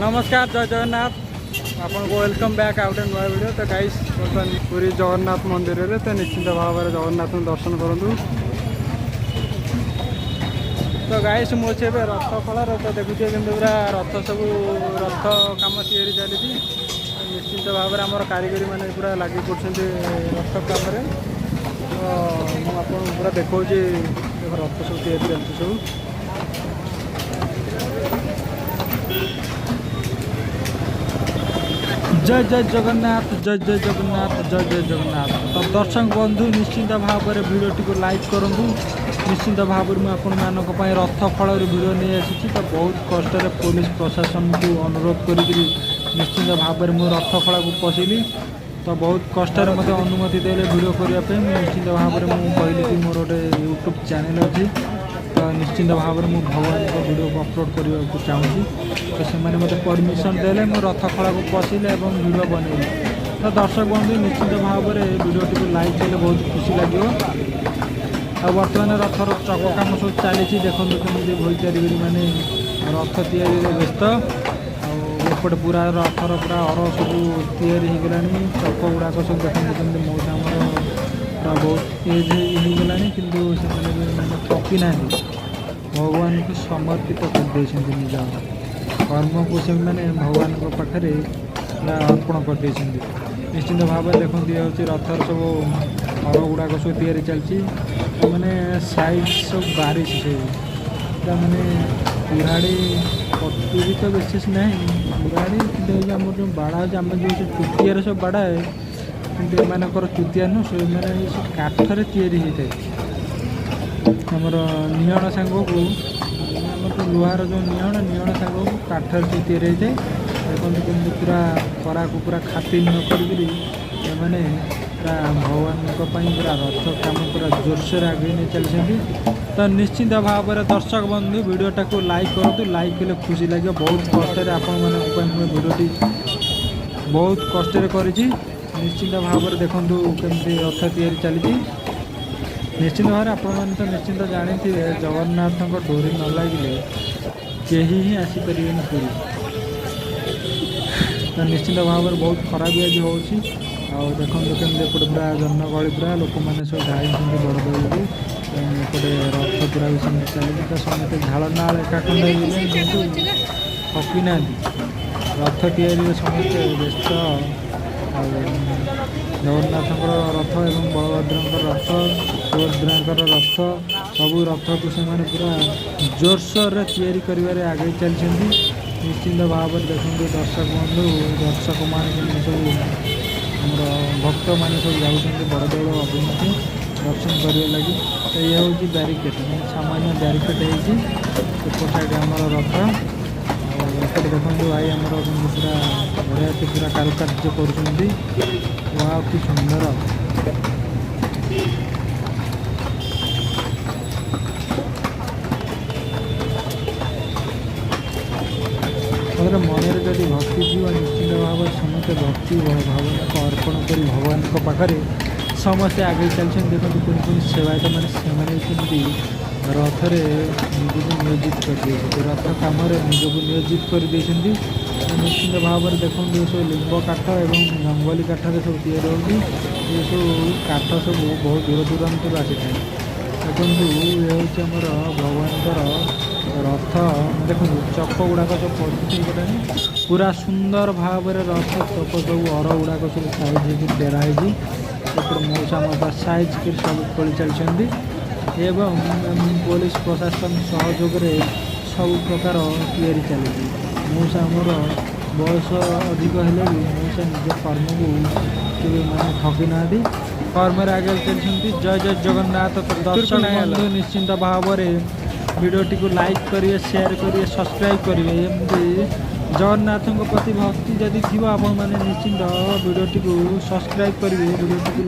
ନମସ୍କାର, ଜୟ ଜଗନ୍ନାଥ। ଆପଣଙ୍କୁ welcome back ଆଉ ଗୋଟେ ନୂଆ ଭିଡ଼ିଓ। ତ ଗାଇସ୍, ବର୍ତ୍ତମାନ ପୁରୀ ଜଗନ୍ନାଥ ମନ୍ଦିରରେ। ତ ନିଶ୍ଚିନ୍ତ ଭାବରେ ଜଗନ୍ନାଥଙ୍କୁ ଦର୍ଶନ କରନ୍ତୁ। ତ ଗାଇସ୍, ମୁଁ ଅଛି ଏବେ ରଥ ଖଳାର। ତ ଦେଖୁଥିବେ କେମିତି ପୁରା ରଥ ସବୁ, ରଥ କାମ ତିଆରି ଚାଲିଛି। ତ ନିଶ୍ଚିନ୍ତ ଭାବରେ ଆମର କାରିଗରୀ ମାନେ ପୁରା ଲାଗି ପଡ଼ୁଛନ୍ତି ରଥ କାମରେ। ତ ମୁଁ ଆପଣଙ୍କୁ ପୁରା ଦେଖାଉଛି, ରଥ ସବୁ ତିଆରି ଚାଲିଛି ସବୁ। ଜୟ ଜୟ ଜଗନ୍ନାଥ, ଜୟ ଜୟ ଜଗନ୍ନାଥ, ଜୟ ଜୟ ଜଗନ୍ନାଥ। ତ ଦର୍ଶକ ବନ୍ଧୁ, ନିଶ୍ଚିନ୍ତ ଭାବରେ ଭିଡ଼ିଓଟିକୁ ଲାଇକ୍ କରନ୍ତୁ। ନିଶ୍ଚିନ୍ତ ଭାବରେ ମୁଁ ଆପଣମାନଙ୍କ ପାଇଁ ରଥ ଖଳାରୁ ଭିଡ଼ିଓ ନେଇ ଆସିଛି। ତ ବହୁତ କଷ୍ଟରେ ପୋଲିସ ପ୍ରଶାସନକୁ ଅନୁରୋଧ କରିକିରି ନିଶ୍ଚିନ୍ତ ଭାବରେ ମୁଁ ରଥ ଖଳାକୁ ପଶିଲି। ତ ବହୁତ କଷ୍ଟରେ ମୋତେ ଅନୁମତି ଦେଲେ ଭିଡ଼ିଓ କରିବା ପାଇଁ। ମୁଁ ନିଶ୍ଚିନ୍ତ ଭାବରେ ମୁଁ କହିଲି କି ମୋର ଗୋଟେ ୟୁଟ୍ୟୁବ୍ ଚ୍ୟାନେଲ୍ ଅଛି, ତ ନିଶ୍ଚିନ୍ତ ଭାବରେ ମୁଁ ଭଗବାନଙ୍କ ଭିଡ଼ିଓକୁ ଅପଲୋଡ଼ କରିବାକୁ ଚାହୁଁଛି। ତ ସେମାନେ ମୋତେ ପରମିସନ୍ ଦେଲେ, ମୁଁ ରଥ ଖଳାକୁ ପଶିଲି ଏବଂ ଭିଡ଼ିଓ ବନେଇଲି। ତ ଦର୍ଶକ ବନ୍ଧୁ, ନିଶ୍ଚିନ୍ତ ଭାବରେ ଭିଡ଼ିଓଟିକୁ ଲାଇକ୍ କଲେ ବହୁତ ଖୁସି ଲାଗିବ। ଆଉ ବର୍ତ୍ତମାନ ରଥର ଚକ କାମ ସବୁ ଚାଲିଛି। ଦେଖନ୍ତୁ କେମିତି ଭୋଇ କାରିଗରୀ ମାନେ ରଥ ତିଆରିରେ ବ୍ୟସ୍ତ। ଆଉ ଏପଟେ ପୁରା ରଥର ପୁରା ଅର ସବୁ ତିଆରି ହେଇଗଲାଣି, ଚକ ଗୁଡ଼ାକ ସବୁ। ଦେଖନ୍ତୁ କେମିତି ମଉସା ଆମର ପୁରା ବହୁତ ଏଜ୍ ହେଇଗଲାଣି, କିନ୍ତୁ ସେମାନେ ବି ମାନେ ଥକି ନାହାନ୍ତି। ଭଗବାନଙ୍କୁ ସମର୍ପିତ କରିଦେଇଛନ୍ତି, ନିଜ କର୍ମକୁ ସେମାନେ ଭଗବାନଙ୍କ ପାଖରେ ପୁରା ଅର୍ପଣ କରିଦେଇଛନ୍ତି। ନିଶ୍ଚିନ୍ତ ଭାବରେ ଦେଖନ୍ତୁ, ଇଏ ହେଉଛି ରଥର ସବୁ ଅର ଗୁଡ଼ାକ ସବୁ ତିଆରି ଚାଲିଛି। ମାନେ ସାଇଜ୍ ସବୁ ବାରିଛି ସବୁ ପୁରା, ମାନେ କୁରାଢ଼ୀ କଟୁରୀ ତ ବିଶେଷ ନାହିଁ କୁରାଢ଼ୀ, କିନ୍ତୁ ଏଇ ଯେଉଁ ଆମର ଯେଉଁ ବାଡ଼ା ହେଉଛି, ଆମେ ଯେଉଁ ସେ ଚୁଟିଆରେ ସବୁ ବାଡ଼ାଏ, କିନ୍ତୁ ଏମାନଙ୍କର ଚୁତିଆ ନୁହଁ, ସେମାନେ ଏଇ ସବୁ କାଠରେ ତିଆରି ହେଇଥାଏ। ଆମର ନିଅଣ ସାଙ୍ଗକୁ, ଆମର ଯେଉଁ ଲୁହାର ଯେଉଁ ନିଅଣ, ନିଅଣ ସାଙ୍ଗକୁ କାଠରେ ସବୁ ତିଆରି ହେଇଥାଏ। ଦେଖନ୍ତୁ କେମିତି ପୁରା ଖରାକୁ ପୁରା ଖାତିର ନ କରିକିରି ଏମାନେ ପୁରା ଭଗବାନଙ୍କ ପାଇଁ ପୁରା ରଥ କାମ ପୁରା ଜୋରସୋରରେ ଆଗେଇ ନେଇ ଚାଲିଛନ୍ତି। ତ ନିଶ୍ଚିନ୍ତ ଭାବରେ ଦର୍ଶକ ବନ୍ଧୁ, ଭିଡ଼ିଓଟାକୁ ଲାଇକ୍ କରନ୍ତୁ। ଲାଇକ୍ କଲେ ଖୁସି ଲାଗିବ। ବହୁତ କଷ୍ଟରେ ଆପଣମାନଙ୍କ ପାଇଁ ମୁଁ ଏ ଭିଡ଼ିଓଟି ବହୁତ କଷ୍ଟରେ କରିଛି। ନିଶ୍ଚିନ୍ତ ଭାବରେ ଦେଖନ୍ତୁ କେମିତି ରଥ ତିଆରି ଚାଲିଛି। ନିଶ୍ଚିନ୍ତ ଭାବରେ ଆପଣମାନେ ତ ନିଶ୍ଚିନ୍ତ ଜାଣିଥିବେ, ଜଗନ୍ନାଥଙ୍କ ଡୋରି ନ ଲାଗିଲେ କେହି ହିଁ ଆସିପାରିବେନି ପୁରୀ। ତ ନିଶ୍ଚିନ୍ତ ଭାବରେ ବହୁତ ଖରା ବି ଆଜି ହେଉଛି। ଆଉ ଦେଖନ୍ତୁ କେମିତି ଏପଟେ ପୁରା ଜନଗହଳି, ପୁରା ଲୋକମାନେ ସବୁ ଧାଇଁଛନ୍ତି ବଡ଼ଦେଉଳକୁ। ଏପଟେ ରଥ ପୁରା ବି ସେମିତି ଚାଲିଛି। ତ ସମସ୍ତେ ଝାଳନାଳ ଏକାଖଣ୍ଡ ହେଇଗଲେଣି, କିନ୍ତୁ ଥକି ନାହାନ୍ତି। ରଥ ତିଆରିରେ ସମସ୍ତେ ବ୍ୟସ୍ତ। ଆଉ ଜଗନ୍ନାଥଙ୍କର ରଥ ଏବଂ ବଳଭଦ୍ରଙ୍କର ରଥ, ସୁଭଦ୍ରାଙ୍କର ରଥ, ସବୁ ରଥକୁ ସେମାନେ ପୁରା ଜୋରସୋରରେ ତିଆରି କରିବାରେ ଆଗେଇ ଚାଲିଛନ୍ତି। ନିଶ୍ଚିନ୍ତ ଭାବରେ ଦେଖନ୍ତୁ ଦର୍ଶକ ବନ୍ଧୁ, ଦର୍ଶକମାନେ କେମିତି ସବୁ ଆମର ଭକ୍ତମାନେ ସବୁ ଯାଉଛନ୍ତି ବଡ଼ଦେଉଳ ଅଭିମୁଖେ ଦର୍ଶନ କରିବା ଲାଗି। ତ ଇଏ ହେଉଛି ବ୍ୟାରିକେଡ଼, ମାନେ ସାମାନ୍ୟ ବ୍ୟାରିକେଡ଼ ହେଇଛି। ଏପଟ ସାଇଡ଼୍ ଆମର ରଥ। ଆଉ ଏପଟେ ଦେଖନ୍ତୁ ଭାଇ ଆମର କେମିତି ପୁରା ବଢ଼ିଆ ସେ ପୁରା କାରୁକାର୍ଯ୍ୟ କରୁଛନ୍ତି। ୱାଓ, କି ସୁନ୍ଦର! ତାପରେ ମନରେ ଯଦି ଭକ୍ତି ଥିବ, ନିଶ୍ଚିନ୍ତ ଭାବରେ ସମସ୍ତେ ଭକ୍ତି ଭାବନାକୁ ଅର୍ପଣ କରି ଭଗବାନଙ୍କ ପାଖରେ ସମସ୍ତେ ଆଗେଇ ଚାଲିଛନ୍ତି। ଦେଖନ୍ତୁ ପୁଣି ପୁଣି ସେବାୟତ ମାନେ, ସେମାନେ କେମିତି ରଥରେ ନିଜକୁ ନିୟୋଜିତ କରିଦେଇଛନ୍ତି, ରଥ କାମରେ ନିଜକୁ ନିୟୋଜିତ କରିଦେଇଛନ୍ତି। ତ ନିଶ୍ଚିନ୍ତ ଭାବରେ ଦେଖନ୍ତୁ, ଏସବୁ ଲିମ୍ବ କାଠ ଏବଂ ଜଙ୍ଗଲୀ କାଠରେ ସବୁ ତିଆରି ହେଉଛି। ଏସବୁ କାଠ ସବୁ ବହୁତ ଦୂର ଦୂରାନ୍ତରୁ ଆସିଥାଏ। ଦେଖନ୍ତୁ, ଇଏ ହେଉଛି ଆମର ଭଗବାନଙ୍କର ରଥ। ଦେଖନ୍ତୁ, ଚକ ଗୁଡ଼ାକ ସବୁ ପଡ଼ୁଛି ହେଇଗଲାଣି। ପୁରା ସୁନ୍ଦର ଭାବରେ ରଥ ଚକ ସବୁ ଅର ଗୁଡ଼ାକ ସବୁ ସାଇଜ୍ ହେଇକି ଟେରା ହେଇଛି। ଏପଟେ ମଉସା ଆମର ସାଇଜ୍ କରି ସବୁ ଖୋଳି ଚାଲିଛନ୍ତି ଏବଂ ପୋଲିସ ପ୍ରଶାସନ ସହଯୋଗରେ ସବୁ ପ୍ରକାର ତିଆରି ଚାଲିଛି। ମଉସା ଆମର ବୟସ ଅଧିକ ହେଲେ ବି ମଉସା ନିଜ କର୍ମକୁ କେବେ ମାନେ ଥକି ନାହାନ୍ତି, କର୍ମରେ ଆଗରେ ଚାଲିଛନ୍ତି। ଜୟ ଜୟ ଜଗନ୍ନାଥ। ତ ଦର୍ଶକ ବନ୍ଧୁ, ନିଶ୍ଚିନ୍ତ ଭାବରେ ଭିଡ଼ିଓଟିକୁ ଲାଇକ୍ କରିବେ, ସେୟାର କରିବେ, ସବସ୍କ୍ରାଇବ୍ କରିବେ। ଏମିତି ଜଗନ୍ନାଥଙ୍କ ପ୍ରତି ଭକ୍ତି ଯଦି ଥିବ, ଆପଣମାନେ ନିଶ୍ଚିନ୍ତ ଭିଡ଼ିଓଟିକୁ ସବସ୍କ୍ରାଇବ୍ କରିବେ, ଭିଡ଼ିଓଟିକୁ